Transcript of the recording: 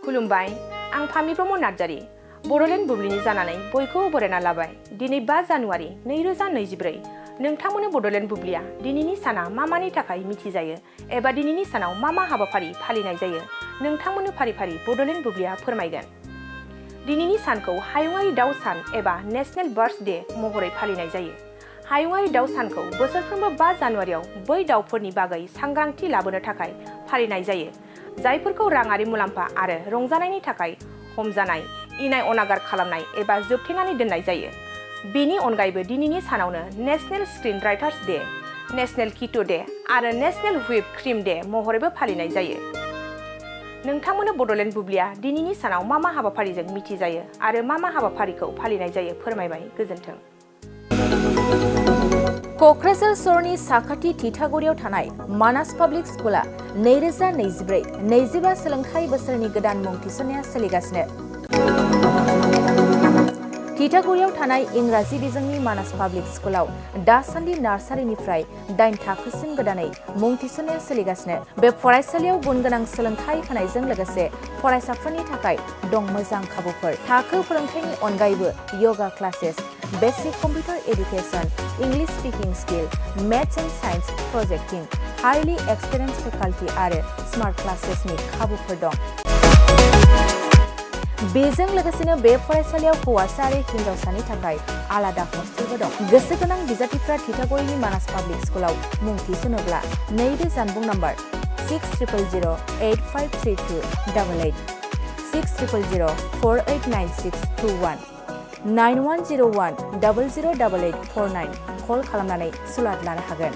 खुलुमबाय आं फामि ब्रह्म नार्जारी बड'लेण्ड बुब्लिनि जानानै बयखौबो बरायना लाबाय। दिनै 5 जानुवारि 2024 नोंथांमोननो बड'लेण्ड बुब्लिया दिनैनि साना मा-मानि थाखाय मिथिजायो एबा दिनैनि सानाव मा हाबाफारि फालिनाय जायो नोंथांमोननो फारि-फारि बड'लेण्ड बुब्लिया फोरमायगोन। दिनैनि सानखौ हायुङारि दाउ सान एबा नेशनेल बार्ड्स डे महरै फालिनाय जायो। हायुङारि दाउ सानखौ बोसोरफ्रोमबो 5 जानुवारियाव बै दाउफोरनि बागै सांग्रांथि लाबोनो थाखाय फालिनाय जायो जायफोरखौ राङारि मुलाम्फा आरो रंजानायनि थाखाय हमजानाय, इनाय अनागार खालामनाय एबा जोबथेनानै दोननाय जायो। बेनि अनगायैबो दिनैनि सानावनो national screen writers day, national keto day आरो नेशनेल व्हिप क्रिम डे महरैबो फालिनाय जायो। नोंथांमोननो बड'लेण्ड बुब्लिया दिनैनि सानाव मा हाबाफारिजों मिथिजायो आरो मा हाबाफारिखौ फालिनाय जायो फोरमायबाय। गोजोन्थों। क'क्राझार सहरनि साखाथि थिथागुरियाव थानाय मानास पाब्लिक स्कुला 2024-25 सोलोंथाइ बोसोरनि गोदान मुं थिसननाया सोलिगासिनो। थिथागुरियाव थानाय इंराजि बिजोंनि मानास पाब्लिक स्कुलाव दासान्दि नार्सारिनिफ्राय 8 थाखोसिम गोदानै मुं थिसननाया सोलिगासिनो। बे फरायसालियाव गुनगोनां सोलोंथाइ होनायजों लोगोसे फरायसाफोरनि थाखाय दं मोजां खाबुफोर। थाखो फोरोंथायनि अनगायैबो yoga classes, basic computer education, English speaking skill, maths and science projecting, highly experience faculty आरो स्मार्ट क्लासेसनि खाबुफोर दं। बेजों लोगोसेनो बे फरायसालियाव हौवासा आरो हिन्जावसानि थाखाय आलादा हस्टेलबो दं। गोसो गोनां बिजाथिफ्रा थिथागुरिनि मानास पाब्लिक स्कुलाव मुं थिसनोब्ला नैबे जानबुं नम्बर 6000853288 6000489621 9101008849 कल खालामनानै सुलाद लानो हागोन।